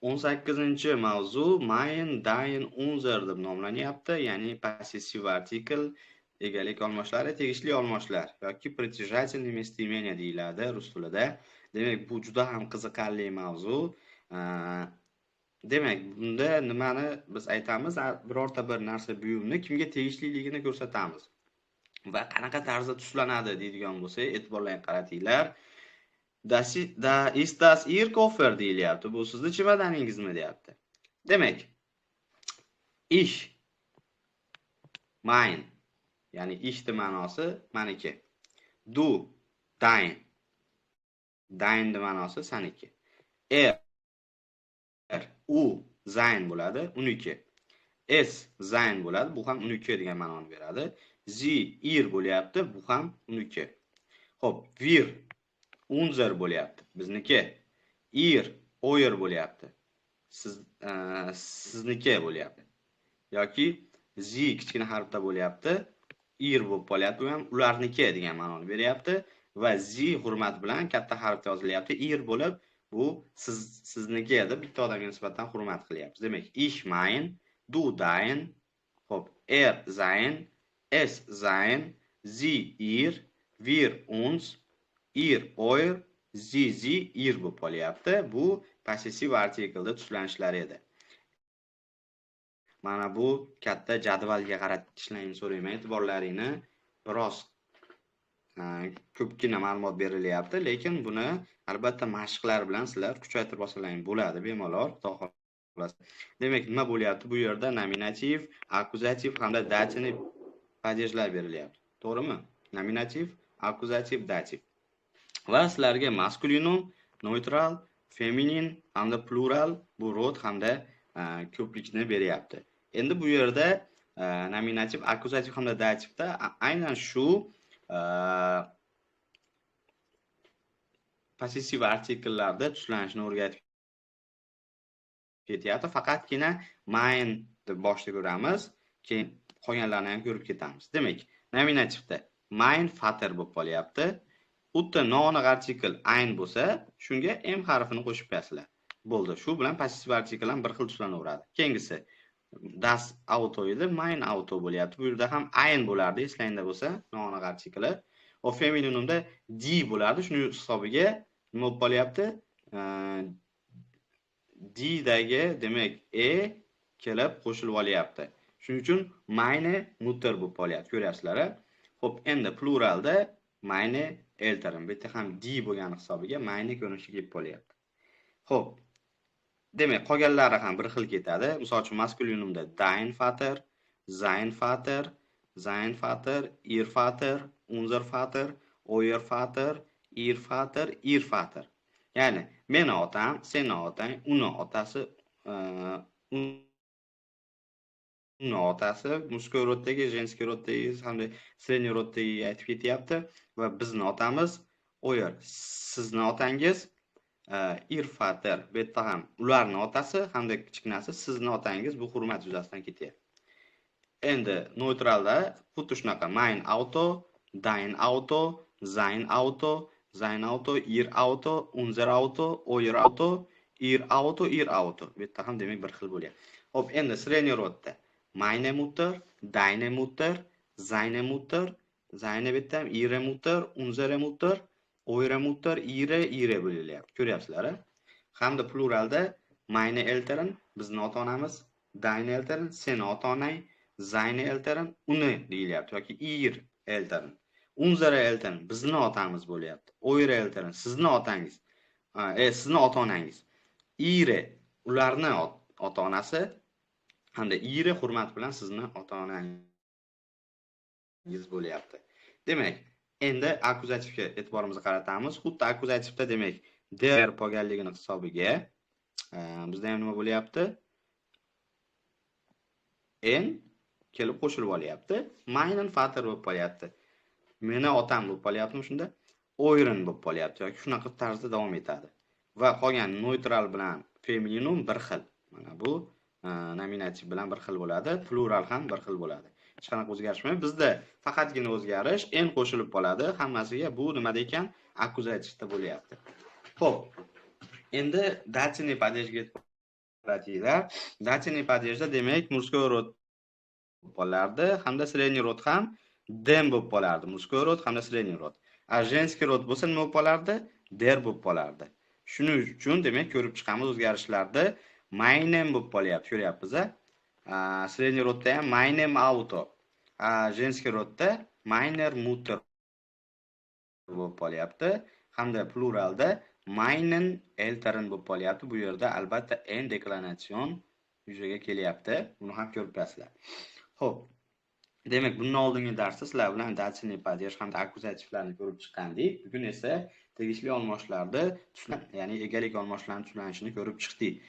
18-mavzu mein, dein, unser deb nomlanyapti, ya'ni possessiv artikl, egalik olmoshlari, tegishli olmoshlar yoki притяжательный местоимение deyiladi rus tilida. Demak, bu juda ham qiziqarli mavzu. Demak, bunda nimani biz aytamiz? Birorta bir narsa, buyumni kimga tegishliligini ko'rsatamiz. Va qanaqa tarzda tuslanadi deydigan bo'lsak, e'tiborlan qaratinglar. Das, da, ist das Ihr Koffer deyilyapti. Bu sizni chemodaningizmi deyapti. Demak, ich, mein, ya'ni ichni ma'nosi maniki. Du, dein. Dein ma'nosi saniki. Er, u, sein bo'ladi, uniki. Es, sein bo'ladi, bu ham uniki degan ma'noni beradi. Sie, ihr bo'lyapti, bu ham uniki. Xo'p, wir, unser bo'lyapti, bizniki. Ihr, euer bo'lyapti. Siz, sizniki bo'lyapti. Yoki sie kichkina harfda bo'lyapti, ihr bo'lib qolyapti, bu ham ularniki degan ma'noni beryapti va sie hurmat bilan katta harfda yozilyapti. Ihr bo'lib, bu siz, sizniki deb bitta odamga nisbatan hurmat qilyapmiz. Demak, ich mein, du dein, xo'p, er sein, es sein, sie ihr, wir uns, ihr euer, sie sie ihr bo'lib qolyapti. Bu possessiv artiklda tuslanishlari edi. Mana bu katta jadvalga qaratishlaringni so'rayman e'tiborlaringni. Biroz ko'pgina ma'lumot berilyapti, lekin buni albatta mashqlar bilan sizlar kuchaytirib olsalaring bo'ladi bemalol, Xudo xohlasa. Demak, nima bo'lyapti? Bu yerda nominativ, akkuzativ hamda дательный падеж lar berilyapti. To'g'rimi? Nominativ, akkuzativ, dativ. Va sizlarga Maskulinum, neutral, feminin hamda plural, bu род hamda ko'plikni beryapti. Endi bu yerda nominativ, akkuzativ hamda dativda aynan shu possessiv artikllarda tuslanishni o'rgatib ketyapti. Faqatgina mein deb boshda ko'ramiz, keyin qolganlarini ham ko'rib ketamiz. Demak, nominativda mein Vater bo'lib qolyapti. U yerda noaniq artikl ein bo'lsa, shunga m harfini qo'shib qo'yasizlar. Bo'ldi. Shu bilan possessiv artikl ham bir xil tuslanaveradi. Keyingisi das Auto edi, mein Auto bo'lyapti. Bu yerda ham ein bo'lardi, eslangda bo'lsa, noaniq artikli. O Femininumda die bo'lardi. Shuning hisobiga nima bo'lib qolyapti? Didagi, demak, e kelib qo'shilib olyapti. Shuning uchun meine Mutter bo'lib qolyapti. Ko'ryapsizlar? Xo'p, endi pluralda meine Eltern. Bu yerda ham die bo'lgani hisobiga meine ko'rinishi kelib qolyapti. Xo'p, demak, qolganlari ham bir xil ketadi. Misol uchun, Maskulinumda dein Vater, sein Vater, sein Vater, ihr Vater, unser Vater, euer Vater, ihr Vater, ihr Vater. Ya'ni meni otam, seni otang, uni otasi, uni otasi, мужской род dagi, женский род dagi hamda средний род dagi aytib ketyapti va bizni otamiz, euer, sizni otangiz, ihr Vater, bu yerda ham ularni otasi hamda kichkinasi sizni otangiz, bu hurmat yuzasidan ketyapti. Endi neutralda xuddi shunaqa: mein Auto, dein Auto, sein Auto, sein Auto, ihr Auto, unser Auto, euer Auto, ihr Auto, ihr Auto. Bu yerda ham, demak, bir xil bo'lyapti. Xo'p, endi средний род da meine Mutter, deine Mutter, seine Mutter, seine, bu yerda ham ihre Mutter, unsere Mutter, eure Mutter, ihre, ihre bo'lyapti. Ko'ryapsizlar, a? Hamda pluralda meine Eltern, bizni ota-onamiz, deine Eltern, seni ota-onang, seine Eltern, uni deyilyapti yoki ihr Eltern. Unsere Eltern, bizni otamiz bo'lyapti. Eure Eltern, sizni otangiz, sizni ota-onangiz. Ihre, ularni ota-onasi hamda ihre hurmat bilan sizni ota-onangiz bo'lyapti. Demak, endi akkuzativga e'tiborimizni qaratamiz. Xuddi akkuzativda, demak, der bo'lganligini hisobiga bizda ham nima bo'lyapti? N kelib qo'shilib olyapti. Meinen Vater bo'lib qolyapti. Meni otam bo'lib qolyaptimi shunda? Euren bo'lib qolyapti yoki shunaqa tarzda davom etadi. Va qolgan neutral bilan femininum bir xil. Mana bu nominativ bilan bir xil bo'ladi, plural ham bir xil bo'ladi. Hech qanaqa o'zgarish bo'lmaydi. Bizda faqatgina o'zgarish n qo'shilib qoladi hammasiga. Bu nimada ekan? Akkuzativda bo'lyapti. Xo'p, endi дательный падеж ga Qaratinglar, дательный падеж da, demak, мужской род bo'lib qolardi hamda средний род ham dem bo'lib qolardi. Мужской род hamda средний род. А женский род bo'lsa, nima bo'lib qolardi? Der bo'lib qolardi. Shuning uchun, demak, ko'rib chiqamiz o'zgarishlarni. Meinem bo'lib qolyapti, ko'ryapmiz a? Средний род da ham meinem Auto. А женский род da meiner Mutter bo'lib qolyapti hamda pluralda meinen Eltern bo'lib qolyapti. Bu yerda albatta n deklinatsion yuzaga kelyapti. Buni ham ko'rib turasizlar. Xo'p. Demak, bundan oldingi darsda sizlar bilan дательный падеж hamda akkuzativlarni ko'rib chiqqandik. Bugun esa tegishli olmoshlarni, ya'ni egalik olmoshlarni tuzlanishini ko'rib chiqdik.